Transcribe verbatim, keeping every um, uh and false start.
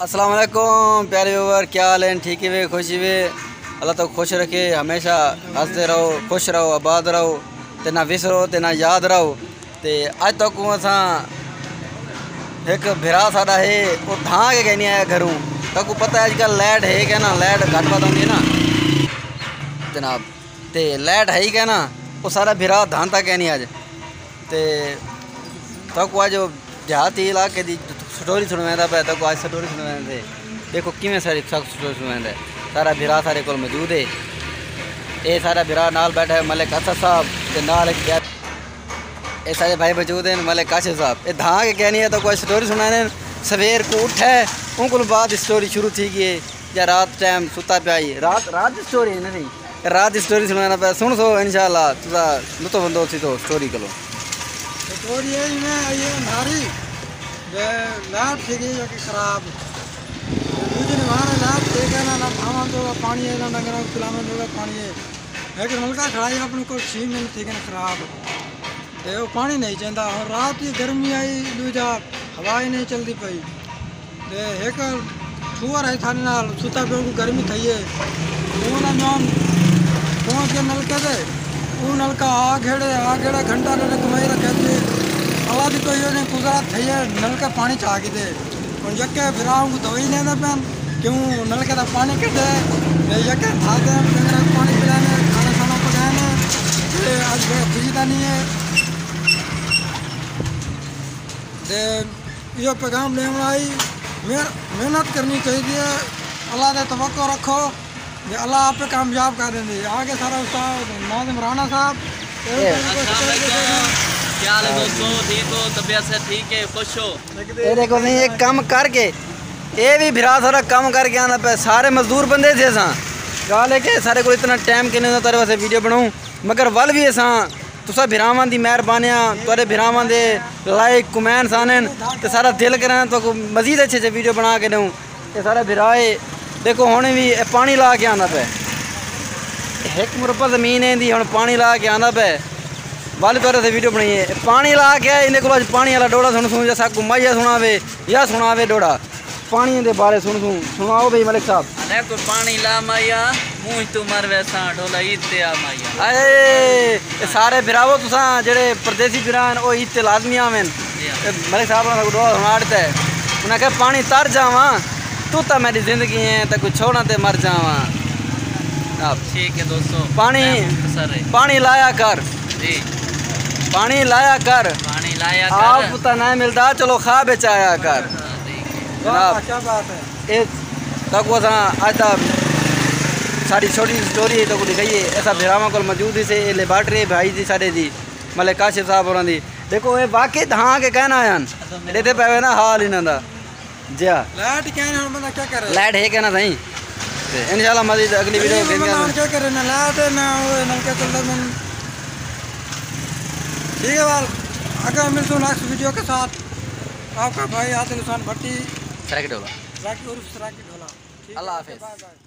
السلام علیکم پیارے ویور، کیا حال ہیں؟ ٹھیک ہی وے، خوش ہی وے؟ اللہ تو خوش رکھے، ہمیشہ ہنسدے رہو، خوش رہو، آباد رہو، تے نہ وسرو تے نہ یاد رہو۔ تے اج تکوں اساں ہک بھرا ساڈا ہے، او دھاں کے کینی آیا گھروں۔ تکوں پتہ ہے اج کل لائٹ ہے کہ نا، لائٹ گھٹ ودھ ہوندی ہے نا جناب، تے لائٹ ہے ہی کہ نا، او ساڈا بھرا دھاں تک کینی اج۔ تے تکوں اج دیہاتی علاقے دی سٹوری سنویندا پیا، تکوں اج سٹوری سنویندا تے دیکھو کیویں ساری سخت سٹوری سنویندا ہے۔ سارا بھرا سارے کول موجود ہے۔ اے سارا بھرا نال بیٹھا ہے ملک اسد صاحب تے نال ہک ٻیا، اے سارے بھائی موجود ہیں ملک کاشف صاحب۔ اے دھاں کے کینی ہے، تکوں اج سٹوری سنانے۔ سویر کو اٹھا ہے، اون کول بعد سٹوری شروع تھی گئی ہے یا رات ٹائم ستا پیا ہی۔ رات، رات دی سٹوری ہے نا سہی؟ رات دی سٹوری سنانا پیا، سن سو انشاءاللہ تساں لطف اندوز تھی تو سٹوری کولوں۔ سٹوری ہے میں آئی ہے اندھاری، بے لائٹ تھی گئی یا کہ خراب۔ دوجے نے وہاں لائٹ تھی گئی نا، نہ کھاون جوگا پانی ہے، نہ ڈنگراں کوں پلاون جوگا پانی ہے۔ ہک نلکا کھڑا ہے اپنے کول، چھی مہینے تھی گئے نا خراب۔ تے او پانی نہیں چیندا۔ ہن رات دی گرمی آئی، دوجا ہوا ہی نہیں چلدی پئی۔ تے ہک ٹھوئر ہے ساݙے نال ستا پیا، اونکوں گرمی تھئی ہے۔ اوں نا جان پہنچ کے نلکے تے، او نلکا آ گھیڑے، آ گھیڑے گھنٹہ ݙیڈھ کمائی رکھے تے اللہ دی کوئی اونکوں قدرت تھئی ہے، نلکے پانی چا گھدے۔ ہݨ یکے بھرا اونکوں دوائی ݙیندے پئن، کیوں نلکے دا پانی کڈھے، تے یکے تھاتے ݙنگراں کوں پانی پلانے، کھانا شانا پکانے، تے اڄ بڑا خوشی دا ݙینہہ ہے۔ تے ایہو پیغام ݙیوݨ آئی، مہر-، محنت کرݨی چاہیدی ہے، اللہ تے توقع رکھو۔ تے اللہ آپے کامیاب کر ݙیندے۔ آ ڳئے سارا استاد ناظم رانا صاحب۔ اے۔ السلام علیکم۔ کیا حال ہے دوستو؟ ٹھیک ہو؟ طبیعت صحت ٹھیک ہے؟ خوش ہو؟ اے ݙیکھو سئیں، اے کم کر کے، اے وی بھرا سارا کم کر کے آندا پئے۔ سارے مزدور بندے سے اساں۔ ڳالھ ہے کہ سارے کول اتنا ٹائم کینی ہوندا تہاݙے واسطے ویڈیو بݨاؤں، مگر ول وی اساں تساں بھراواں دی مہربانیاں، تہاݙے بھراواں دے لائک، کمنٹس آندن تے سارا دل کریندا تہاکوں مزید اچھے اچھے ویڈیو بݨا کے ݙیوں۔ اے سارا بھرا ہے، ݙیکھو ہݨ وی اے پاݨی لا کے آندا پئے۔ ہک مربع زمین ہے ایندی، ہݨ پاݨی لا کے آندا پئے۔ ول تہاݙے تے ویڈیو بݨائی ہے۔ اے پاݨی لا کے آئے، ایندے کولوں اڄ پاݨی والا ݙوہڑا سݨسوں، یا ساکوں ماہیا سݨاوے یا سݨاوے ݙوہڑا۔ پاݨی دے بارے سݨسوں، سݨاؤ بھئی ملک صاحب۔ اݙے کوئی پاݨی لا ماہیا، مونجھ توں مر ویساں، ڈھولا عید تے آ ماہیا۔ اے، اے سارے بھراوو تساں جیڑھے پردیسی بھرا ہن، او عید تے لازمی آون۔ جی ہاں۔ اے ملک صاحب ہوراں ساکوں ݙوہڑا سݨا ݙتا ہے۔ انہاں آکھیا، پاݨی تر جاواں، توں تاں میݙی زندگی ہیں، تیکوں چھوڑاں تے مر جاواں۔ آپ۔ ٹھیک ہے دوستو، پاݨی، میں مختصر ہے۔ پاݨی لایا کر۔ جی۔ پاݨی لایا کر۔ پاݨی لایا کر۔ آپ تاں نہ ملدا، چلو خواب وچ آیا کر۔ ہاں، ٹھیک ہے۔ جناب، واہ، کیا بات ہے۔ اے تہاکوں اساں اڄ دا ساݙی چھوٹی جی سٹوری ہے، تہاکوں ݙکھائی ہے۔ اساں بھراواں کول موجود ہیسے، اے لیبارٹری ہے بھائی دی ساݙے دی، ملک کاشف صاحب ہوراں دی۔ ݙیکھو، اے واقعی دھاں کے کہنا آئے ہن۔ ݙیہدے پئے وے نا حال انہاں دا۔ جی ہاں۔ لائٹ کہیں ہݨ بندہ کیا کرے؟ لائٹ ہے کہ نا سئیں؟ تے انشاءاللہ مزید اڳلی ویڈیو اے بندہ ہݨ کیا کرے، نہ لائٹ ہے، نہ او نلکے چلدے پن۔ ٹھیک ہے، وال اڳے ملسوں نیکسٹ ویڈیو کے ساتھ۔ آپ کا بھائی عادل حسین بھٹی۔ سرائیکی ڈھولا۔ سرائیکی عرف سرائیکی ڈھولا۔ ٹھیک ہے، اللہ حافظ۔ بائے بائے۔